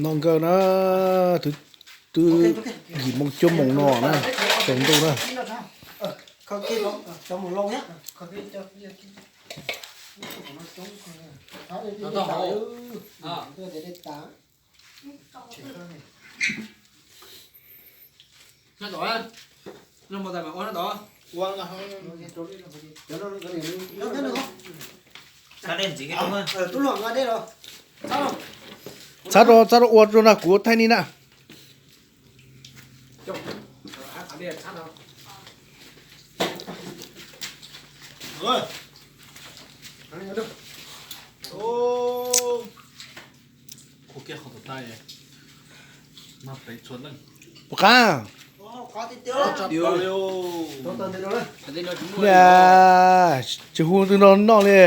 No nkawd na, twb yim moo cuaj moo no na, tsaus ntuj na. Txhab rau, txhab rau ua rau na, kuv thaij ni na. Puas qab? Tsis hu twg no noj li.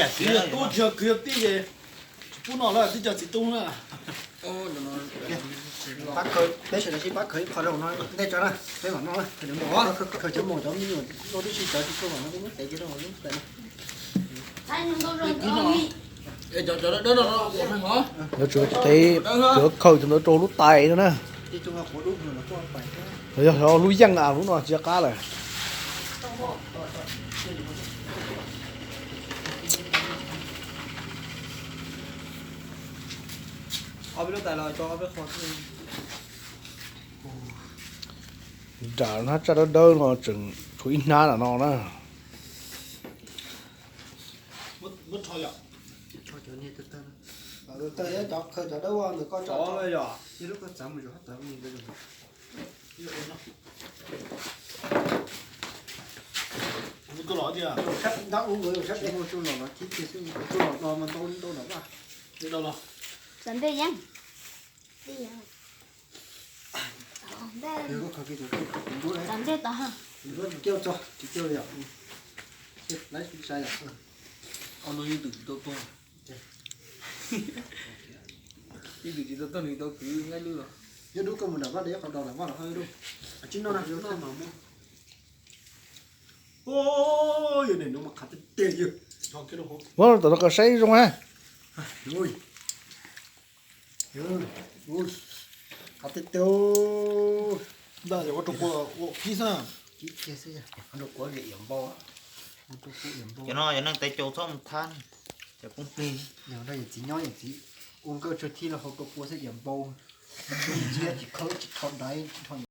Txiv tub tsis yog kwv yog tij ces tsis pub noj lawm, twb cov txiv tub na. Peb sawv daws sib pab khaws ib qho rau no ntej tso na, peb mam noj na. Khaws cov maum cov me nyuam noj tib si, cov tsis tshua mam no peb muab tev kiag rau lub tais no. Yuav tsum tev, yuav khaws cov ntawd rau lub tais no na. Yog lub yeej a, lub no tsis qab lawm. Nram hnab tsaj dawb dawb no tseem tshuav ib hnab nram no na. Ib tug tsis tau tuag nws tau kwv nqaij lwj los. Nyob dub koj mus nram vaj, qhov do nram vaj los hab dub. Tsis no na. Yog nim no mas qhav tiag tiag yog. Muab tom no kom saib zoo ha. Qhav tiag tiag. Ntag, yog ua rau kua ua kib xwb. Kib kiag xwb, ua rau kua iam npau. Cov no yog neeg tais caus txhob mus thab, cov poob plig. Yog yawm txiv nyob yawm txiv ua nkauj tsawg thib los hau rau kua xwb iam npau. Ntub nciab tsis khawb tsis rho daiv tsis rho.